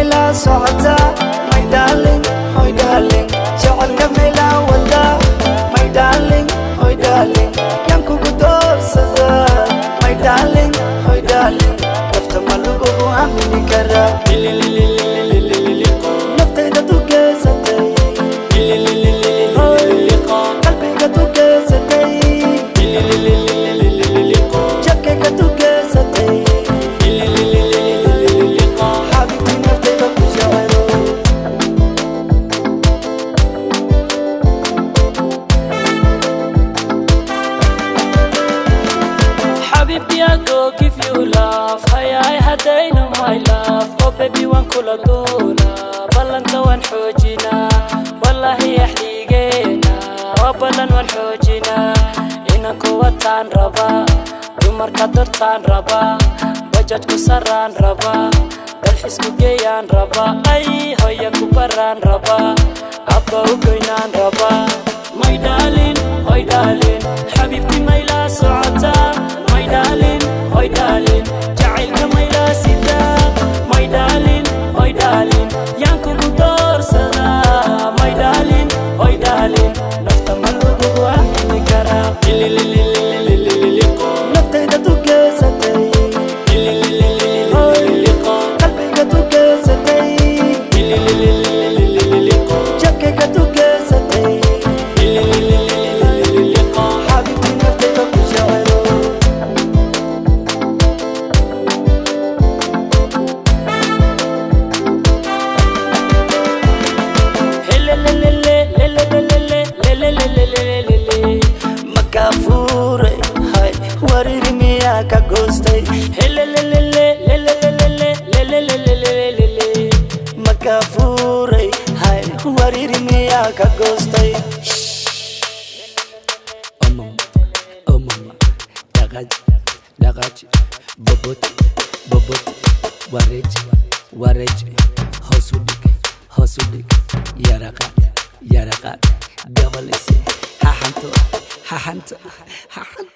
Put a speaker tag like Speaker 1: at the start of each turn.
Speaker 1: Mayla socotaa, my darling, hoy darling, jecelka mayla wadaa, my darling, hoy darling, yaan kugu doorsadaa, my darling, hoy darling, nafta ma lagugu aamini karaa? Naftayda dugeysatay, qalbiga dugeysatay, jabkayga dugeysatay, xabiibti naftayda ku jecelo.
Speaker 2: Xabiibti, I go give you love. Hayay hadayno, my love. Oh baby, waan kula duulaa, ballanta waan xoojinaa, wallaahi axdigeena waa ballan, waan xoojinaa. Inaan kuwataan rabaa, dumarka dortaan rabaa, bajajku saraan rabaa, dalxisku geeyaan rabaa, ay hoya ku baraan rabaa, abba u goynaan rabaa. My darling, hoy darling, xabiibti maylaa socotaa, my darling, hoy darling, jacaylka maylaa sidaa, my darling, hoy darling, yaan kugu doorsadaa, my darling, hoy darling, nafta ma lagugu aamini karaa?
Speaker 1: Naftayda dugeysatay, qalbiga dugeysatay, jabkayga dugeysatay, xabiibti naftayda ku jecelo. Makafuure hay wariri miyaa ka goostay? Makafuure hay wariri miyaa ka goostay?
Speaker 3: Oh mama, oh mama, dhaqaaji, dhaqaaji, boboti, boboti, wareeji, wareeji, hoos u dhig, hoos u dhig, yaraqa, yaraqa, gabalisi, haxanto, haxanto, haxanto.